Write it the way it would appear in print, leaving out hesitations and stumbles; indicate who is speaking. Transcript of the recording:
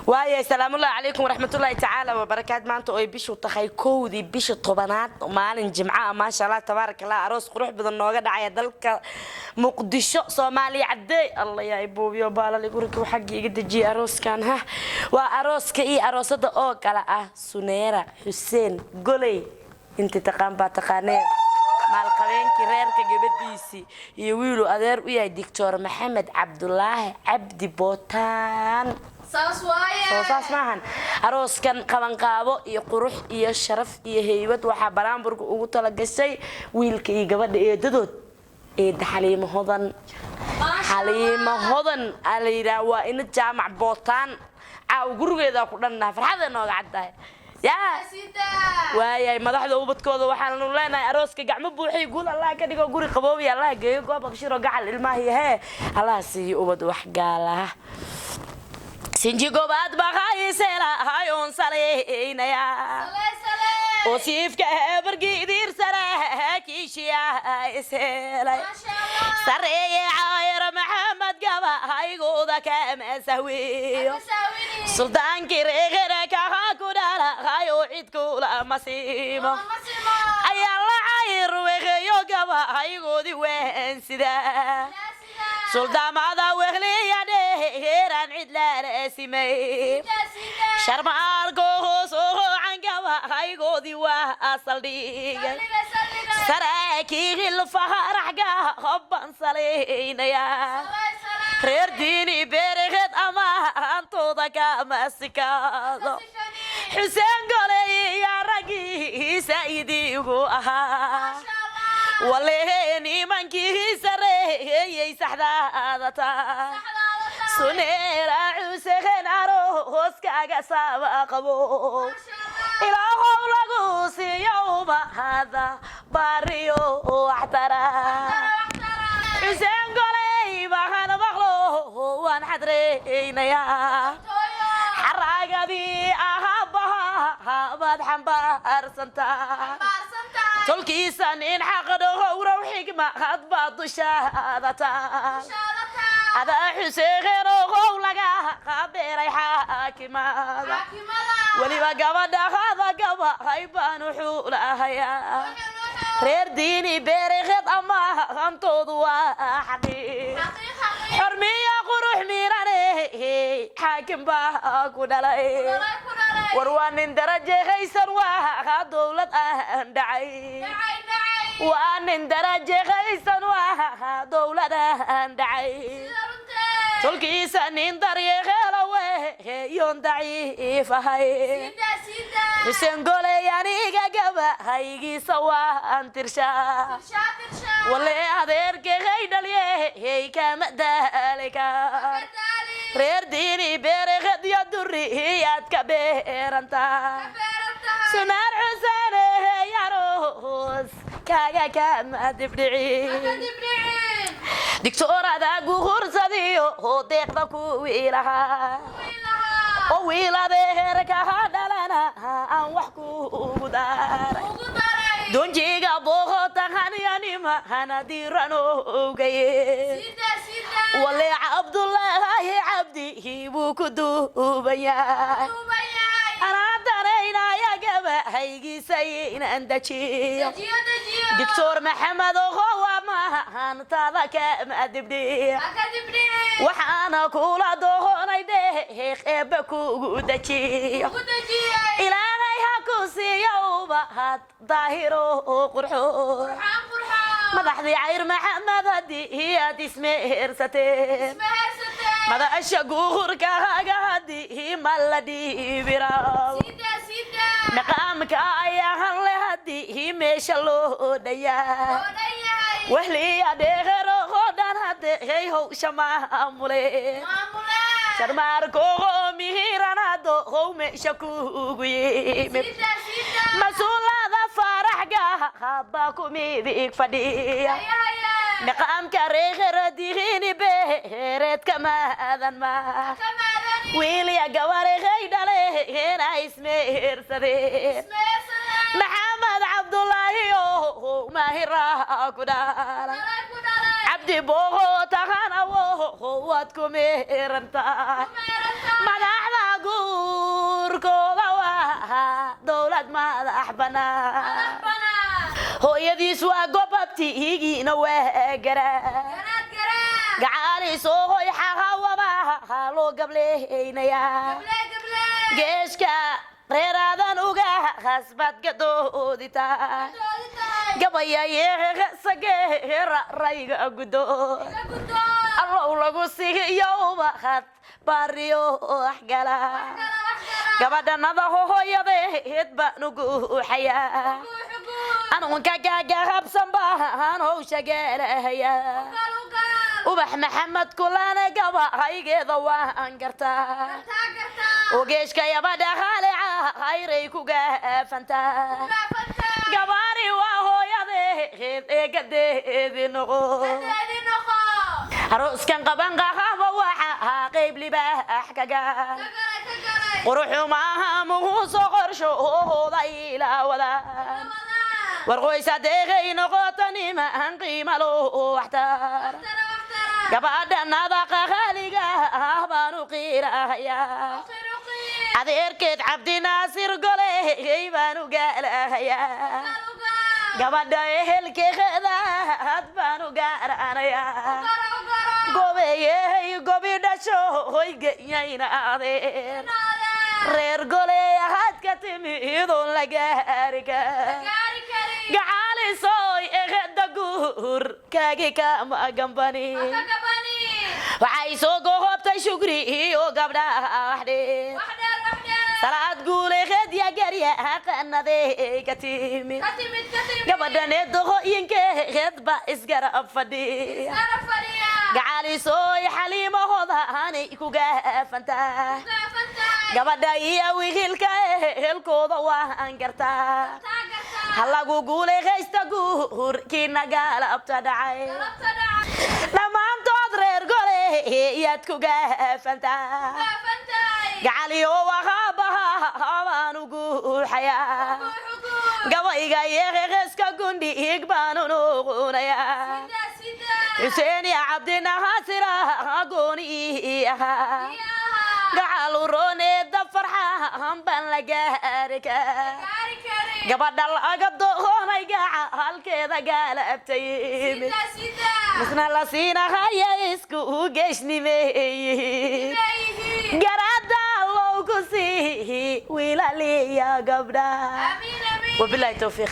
Speaker 1: Waaya, salaamullahi calaykum waraxmatullaahi tacaala wabarakaat. Maanta oo ay bishu tahay 1-dii bisha 10aad, maalin Jimco ah, maasha Allah, tabaaraka Allah, aroos qurux badan nooga dhacaya dalka Muqdisho, Soomaaliya cadeey. Allah yaa ibuubiyo baalali guriga xagga iga dejiyay. Arooskan ha waa arooska iyo aroosada oo kale ah Suneera Xuseen Goley, intii taqaan baa taqaanee, maalqabeenkii reerka gabadhiisii iyo wiiluu adeer u yahay, Doctor Maxamed Cabdulaahi Cabdi Bootaan.
Speaker 2: Saas waaye.
Speaker 1: Soo saas maahan? Arooskan qabanqaabo iyo qurux iyo sharaf iyo heybad waxaa baraamburka ugu talagashay wiilka iyo gabadha eedadood, eeda Xaliimo Hodan. Xaliimo Hodan aa la yidhaha, waa ina Jaamac Bootaan. Caaw gurigeedaa ku dhannaha, farxada nooga caddahay yaa.
Speaker 2: Sida.
Speaker 1: Waayahay, madaxda ubadkooda waxaanu leenahay arooska gacmo buuxiy, guul Allah ka dhigo, guri qaboobi Allah geeyo, goob aqshiro gacal ilmaha hee Allah siiyo ubad wax gaalaha. Sinjigobaad baqayselahayoon salaynaya.
Speaker 2: Sale sale.
Speaker 1: Oo siifka eebargiidiirsana kiishiya ishelay.
Speaker 2: Maasha Allah.
Speaker 1: Sareeye Caayar Maxamed gabahaygooda kama sahwiyo.
Speaker 2: Masaawini.
Speaker 1: Suldaankii reeqere kaha ku dhalahayo cid kula masiimo.
Speaker 2: Masimo.
Speaker 1: Ayaa la cayr weqeeyo gabahaygoodii weensida.
Speaker 2: Sida.
Speaker 1: Suldaamada wehliya dheeraan cid lala simay.
Speaker 2: Sida sida.
Speaker 1: Sharmaarko hoosoocan gabahaygoodii waa saldhigay.
Speaker 2: Saldhiga saldhiga.
Speaker 1: Saraakiil faharaxga hobban salaynaya.
Speaker 2: Sale sale.
Speaker 1: Reer Diini beereheed amaantooda kama sikaado. Xuseen Goley iyo raggiisa idigu ahaa.
Speaker 2: Maasha Allah.
Speaker 1: Walehe nimankii sareeyey saxdaada taa. Suneera Xuseen arooskaaga saaba qabo.
Speaker 2: Maasha Allah.
Speaker 1: Ilaahow lagu siiyo ubahada bariyo waxtara. Xuseen Goley bahan maqlo waan xadreynayaa. Xaraagadii ahabaha baad xambaarsantaa, tolkiisa nin xaq dhowrow, xigmad baad dushaada taa. Adaa Xuseen ogow laga qabeeray xaakimada, weliba gabadhahada gabahay baanu xuulahayaa. Reer Diini beereheed ama hantoodu waa xaqiiq, xormiya qurux miirane xaakim baa ku dhalay. War waa nin daraje haysan, waa dowlad aan dhacay, waa nin daraje haysan, waa dowlad aan dhacay. Tolkiisa nin daryeelo weeyoon daciif ahay. Xuseen Goley aniga gabahaygiisa waan tirshaa, wale adeerkay dhalyey kama daalika. Reer Diini beerehed iyo duriyaad ka beerantaa. Sunaar Xuseene yaroos kaaga kama dibdhici. Digtoorada guhursadiyo deeqda ku wiilahaa oo wiiladeerkaha dhalana aan wax kugu daray. Donjiga booqotahanyanimahana diran ogaye. Wale Cabdulaahi Cabdi buu ku duubayaa, anaa danaynaya gabahaygiisa inaan dejiyo. Doctor Maxamed ohowa mahantada kama dibdhic, waxaana kula doonay dheeq eebba kugu dejiyo. Ilaahay ha ku siiyo ubahad daahiro qurxo. Madaxdii Cayr Maxamed haddii aad ismehersateen, madasha guurkaaga haddii ma la dhiibiraw, maqaamka ayaan le haddii meesha loo dhayaa, wahliya dheero dhan haddee howsha maamule, sharmaarkoogo mihiran hadow meesha kugu yimid, mas-uulada faraxga haba ku midig fadhiya, niqaamka reekhera dihiini beereedka maadan ma wiilya gabarehay dhaleena ismehersadeen. Maxamed Cabdulaahi o maahira ku dhalay Cabdi Booho tahana wo waad ku meerantahay madaxda. Dowlad madax banaan. Hooyadiis waa gobabtiigiina waa garaa. Gacaalisoohoy xahawaba loo gableeynayaa. Geeshka reeraadan uga khasbad gadooditaa gabayayeesageera rayga gudo allow lagu sigiyo ubaqad bariyo waxgala. Gabadhanada hooyadeed baan ugu xayaa, anuunka gaagahabsan baan howsha geelahaya. Ubax Maxamed kulane gabahaygeeda waan gartaa. Ogeeshka yabadha khayray ku gaafantaa. Gabaani waa hooyadeed eegadeedi noqo. Arooskan qaban qahaba waxa qayb libaax kaga quruxumaaha muhuuso qorsho hooda ilaawada. War qoysa deeqay noqoto niman qiima loo waxtar. Gabadhanada qaaliga ah baan u qiirahayaa. Adeerkeed Cabdinaasir Goley baan u gaalahayaa. Gabadha ehelkeedaad baan u gaaranayaa. Gobeeyey gobi dhasho hoygayayna adeer reer Goley ahaad ka timi idoon la gaari gacaalisoy eheda guur kaagi kama gambani. Waxay soo gohobtay Shukri iyo gabdhaha waxdheer Salaad guuleed ya garya qanadee ka timid. Gabadhaneed doqoyinkeed ba isgarab fadhiya. Gacaalisooy Xaliimahooda aanay ku gaafantaa. Gabadha iyo wiilka ehelkooda waan gartaa. Ha lagu guulay haysta guurkiina gaalabta dhacay. Dhammaantood reer Gole yaad ku gaafantaa. Gacaliyo waqaabaha baan ugu xayaa. Gabayga yeeqeeska gundhiig baan u nuuqunayaa. Xuseen iyo Cabdinahaasira gooni ahaa. Gacal uroneeda farxan baan la gaari kaa. Gabadha laga doonay gacalkeeda gaalabta yimid misna la siinahaya isku geeshnimeeyihiin. Garaada low ku sii wiilaliya gabdha. Wabilaahi towfiiq.